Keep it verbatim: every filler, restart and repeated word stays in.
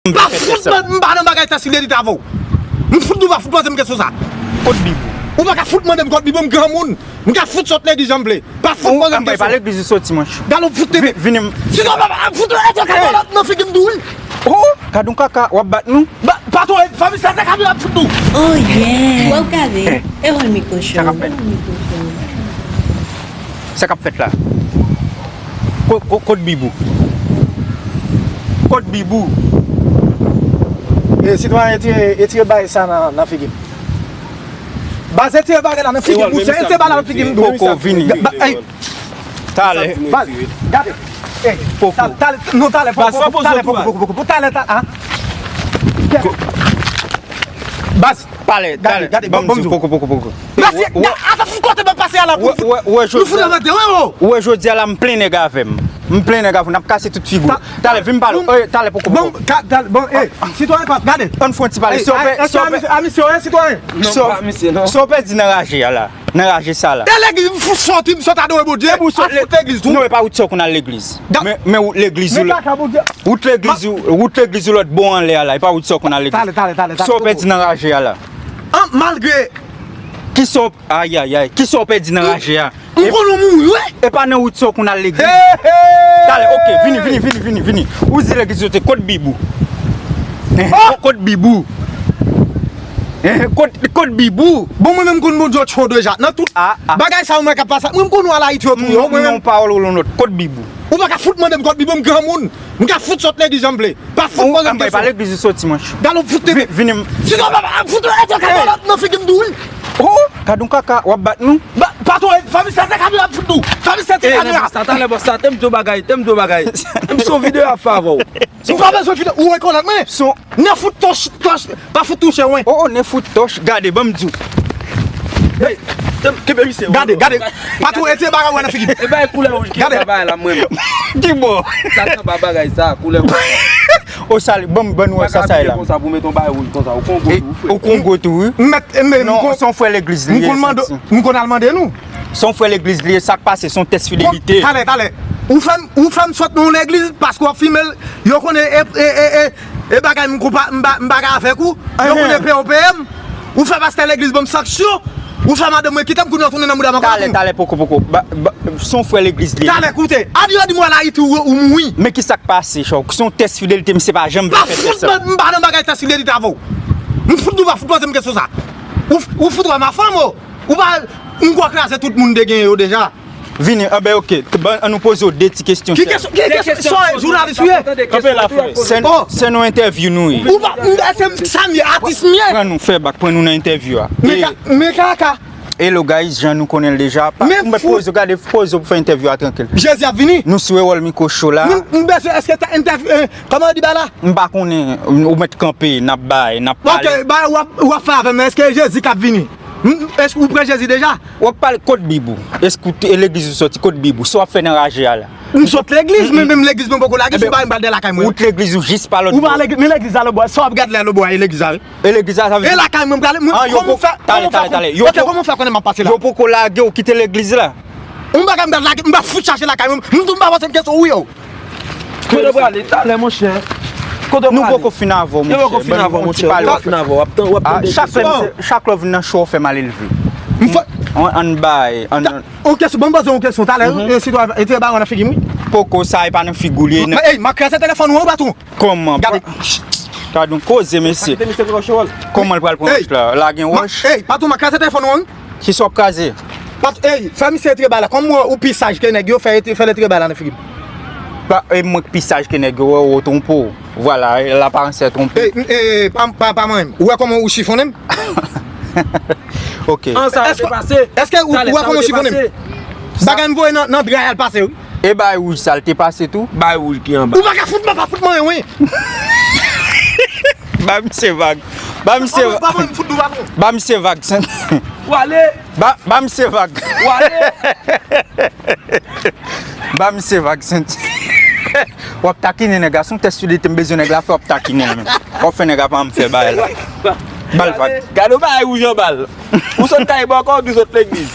M pa fout mande, m pa nan bagay tès fidelite avè w. M fout nou pa fout poze m kesyon sa. Kot Bib ou? Ou pa ka fout mande m kot Bib ou, m granmoun. M ka fout sot legliz jan m vle. Pa fout poze m kesyon. Pa legliz ou soti, manch. Gade w fout tete. Vini m. Si w pa fout, e to kaka nan figi m tou wi. Oh, gade yon kaka, w ap bat nou? Ba, patwon, fanmi sa, se kaka ap fout nou. Oh yeah. Ou ap kale. E wè mikwo cho. Sa k ap fèt? Sa k ap fèt la? Ko-, ko-, kot Bib ou? Kot Bib ou? E, sitwayen, etire, etire bagay sa nan, nan figi m. Baz, etire bagay la nan figi m, bouche, etire bagay la nan figi m, dou. Poko vini. Talè. Baz, gade. Ey, poko. Talè, talè, non, talè, poko, poko, talè, poko, poko, poko, talè, talè, ah. Baz, talè, gade, talè, gade, ban m di w, poko, poko, poko. Mèsi. Ata fout kote mwen pase a la pou nou fout anmède, wi, o. Ou wè jodi a la, m plen nèg avè m. M plen nèg avè m, n ap kase tout figi w. Talè, vin pale w. Talè, poko, poko. Bon, ey, sitwayen pa, gade. Ann fè yon ti pale. Si w pè, si w pè, a misye, wi, sitwayen. Non, pa misye, non. Si w pèdi nan raje a la, nan raje sa la. E legliz, m fout soti, m sot adore Bondye, m pa fout legliz tou. Non, e pa wout sa w konn al legliz. Men, men wout legliz ou, wout legliz ou, wout legliz ou lòt bò anlè a la, e pa wout sa w konn al legliz. Talè, talè, talè, talè. Sa w pèdi nan raje a la. An, malgre. Kisa w, ayayay, kisa w pèdi nan raje a? M konnen w mouri, wi. E pa nan wout sa w konn al legliz. Talè, oke, vini, vini, vini, vini, vini. Ou di legliz ou te, kot Bib ou? Kot Bib ou? Kot, kot Bib ou? Bon, mwen menm m konn Bondye cho deja. Nan tout bagay sa yo mwen k ap pase, mwen m konn ou al Ayiti yo tou yo, mwen menm. Non, pawòl ou lon lòt. Kot Bib ou? Ou pa ka fout mande m kot Bib ou, m granmoun. M ka fout sot legliz jan m vle. Pa fout poze m kesyon. Pa legliz ou soti, manch. Gade w fout tete. Vini m. Si w pa fout, e to kaka nan figi m tou wi. Oh, gade yon kaka, w ap bat nou? Ba, patwon, fanmi sa, se kamera ap fout nou. Fanmi sa, se kamera. Sa talè, bòs, sa, te m di w bagay, te m di w bagay. M se yon videyo ap fè avè w. Ou pa bezwen fini, ou rekonèt mwen. Son. Nen fout tòch, tòch, pa fout touche mwen. Oh, oh, nen fout tòch, gade, ban m di w. Hey, kenbe misye. Gade, gade. Patwon, etire bagay ou wè nan figi m. E bay koulè wouj ki anba bagay la, mwen menm. Ki bò? Sa ki anba bagay sa, koulè wouj. O sali, ban m, ban nou wè sa sa ye la. Konsa pou met yon bagay wouj konsa, ou kongo tou, frè. Ou kongo tou, wi. M mèt, m, m, non, se yon frè legliz li ye, m konn al mande nou. Se yon frè legliz li ye, sa k pase, se yon tès fidelite. Talè, talè. Ou fè m, ou fè m sot nan yon legliz paske w ap filme l, yo konnen e, e, e, e, e bagay m konpa, m pa, m pa ka avèk ou, yo konnen P O P M, ou fè pastè legliz ban m sanksyon, ou fè madanm mwen kite m, kounye a w tounen nan mouda m ankò. Talè, talè, poko, poko. Ba, ba, se yon frè legliz li ye. Talè, koute. Adye di mwen al Ayiti ou, ou mouri. Men ki sa k pase, chòk? Se yon tès fidelite, misye pa janm vle fè tès sa. Pa fout, m pa nan bagay tès fidelite avè w. M fout nou pa fout poze m kesyon sa. Ou, ou fout wè m a fanm, o. Ou pa, m kwè kraze tout moun te genyen yo deja. Vini, anben, oke. Ban, an nou poze w de ti kesyon sèl. Ki kesyon, ki kesyon? Sa jounalis ou ye? Kanpe la, frè. Se, se nou entèvyou nou ye. Ou pa, m, se sa m ye, atis m ye. Pran nou, fè bak, pran nou nan entèvyou a. Men ka, men kaka. Hello guys, jan nou konnen l deja. Pa, m poze w, gade, poze w pou fè entèvyou a trankil. Jezi ap vini. Nou sou Ewòl Mikwo Show la. M, m bezwen, èske ta entèvyou, eh, kòman yo di ba la? M pa konnen, ou mèt kanpe, n ap bay, n ap pale. Ok, ba, w ap, w ap fè avè m, èske Jezi k ap vini? M, èske ou pran Jezi deja? W ap pale kot Bib ou? Èske ou te, e legliz ou soti, kot Bib ou? Sa w ap fè nan raje a la? M sot legliz, men menm legliz mwen poko lage, si w pa m pral de lakay mwen. Wout legliz ou jis pa lòt bò. Ou pa legliz, men legliz la lòt bò. Sa w ap gade la lòt bò a, e legliz la, wi. E legliz la, sa vle di. E lakay mwen m prale, mwen, kòman w fè, kòman w fè konnen m ap pase la? Yo poko lage w kite legliz la. Yon bagay m pral lage, m pral fout chache lakay mwen. M tou m pa poze m kesyon, wi, yo. Kote w prale? Talè, monchè. Kote w prale? Nou poko fin avè w, monchè. Nou poko fin avè w, monchè. Nou poko fin avè w. W ap tan, w ap tande kesyon. Chak lè misye, chak lè w vin nan show, w fè malelve. M fè. Ann, ann bay, ann, ann. Yon kesyon, ban m poze yon kesyon. Talè, e, sitwayen, e, tire bagay nan figi m, wi. Poko, sa e pa nan figi w li ye, non. Ey, m ap kraze telefòn ou, wi, patwon. Kòman? Gade. Gade yon koze, mesye. Kòman l pral pran wòch la? La gen wòch? Ey, patwon, m ap kraze telefòn ou, wi. Kisa w ap kraze? Pat, ey, fè misye retire bagay la. Kòm ou, ou pi saj ke nèg yo, fè, fè l retire bagay la nan figi m. Pa, e mwen k pi saj ke nèg yo, wè, ou twonpe w. Vwala, e, laparans fè twonpe. Ey, e, pa, pa, pa mwen menm. Ou wè kòman ou chifonnen m? Ok. An sa te pase. Èske ou, ou wè kòman ou chifonnen m? Bagay m voye nan, nan dra a l pase, wi. E bagay wouj sa, l te pase tou? Bagay wouj ki anba. Ou pa ka fout mwen, pa fout mwen, wi. Ba misye vag. Ba misye vag. Ba misye vag. Wale. Ba, ba misye vag. Wale. Ba misye vag, senti. W ap takinen nèg la, se yon tès fidelite m bezwen nèg la fè, w ap takinen l menm. W ap fè nèg la pa janm fè bagay la. Ba l vag. Gade yon bagay wouj anba l. Ou sot kay bò kò, ou di w sot legliz.